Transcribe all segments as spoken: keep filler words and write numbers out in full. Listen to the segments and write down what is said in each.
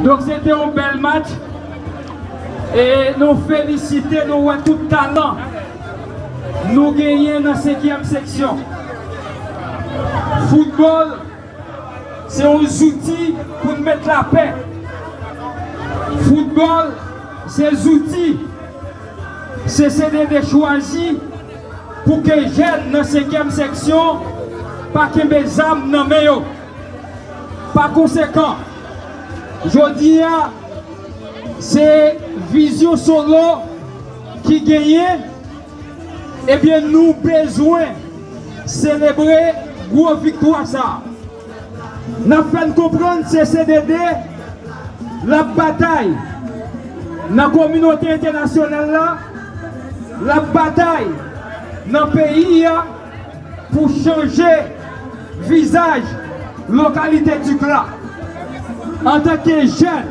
Donk, se te yon bèl match. E nou felisite, nou wè tout talan nou genyen nan senkyèm seksyon. Foutbòl, se yon zouti pou n met lapè. Foutbòl, se zouti C C D D chwazi pou ke jèn nan senkyèm seksyon pa kenbe zam nan men yo. Pa konsekan, jodi a, se Vizyon Solo ki genyen. Ebyen, nou bezwen selebre gwo viktwa sa a. N ap fè n konprann C C D D l ap batay nan kominote entènasyonal la, l ap batay nan peyi a pou chanje vizaj lokalite Dikla. Antanke jèn,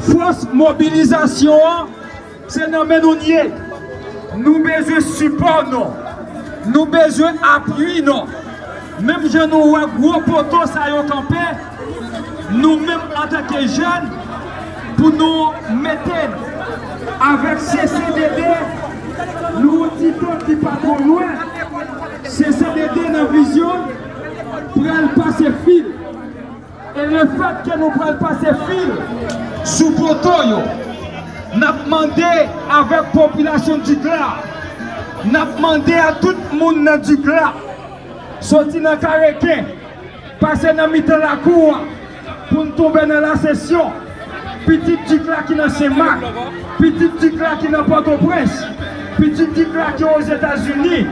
fòs mobilizasyon an se nan men nou l ye. Nou bezwen sipò nou. Nou bezwen apui nou. Menm jan nou wè gwo poto sa yo kanpe, nou menm antanke jèn, pou nou mete n avèk C C D D, nou yon ti tan ki pa twò lwen, C C D D nan vizyon pral pase fil. E lefètke nou pral pase fil sou poto yo, n ap mande avèk popilasyon Dikla, n ap mande a tout moun nan Dikla, soti nan Kareken, pase nan mitan lakou a, pou n tonbe nan Lasensyon. Pitit Dikla ki nan Senmak, pitit Dikla ki nan Pòtoprens, pitit Dikla ki Ozetazini,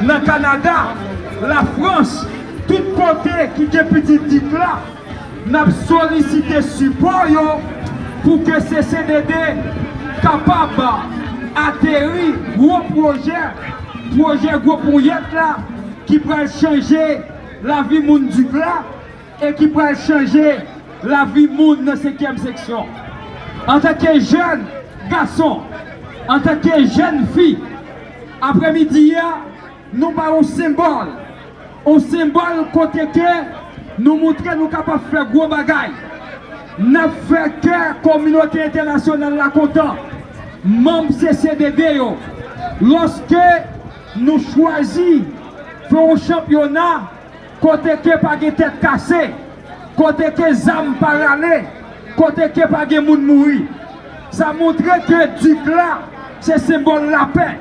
nan Kanada, Lafrans, tout kote ki gen pitit Dikla, n ap solisite sipò yo pou ke C C D D kapab ateri gwo pwojè, pwojè gwo ponyèt la ki pral chanje lavi moun Dikla e ki pral chanje lavi moun nan senkyèm seksyon. Antanke jèn gason, antanke jèn fi, aprèmidi a, nou ba yon senbòl. Yon senbòl kote ke nou montre nou kapab fè gwo bagay. N ap fè kè kominote entènasyonal la kontan. Manm C C D D yo, lòske nou chwazi fè yon chanpyona kote ke pa gen tèt kase, kote ke zam pa rale, kote ke pa gen moun mouri. Sa montre ke Dikla se senbòl lapè.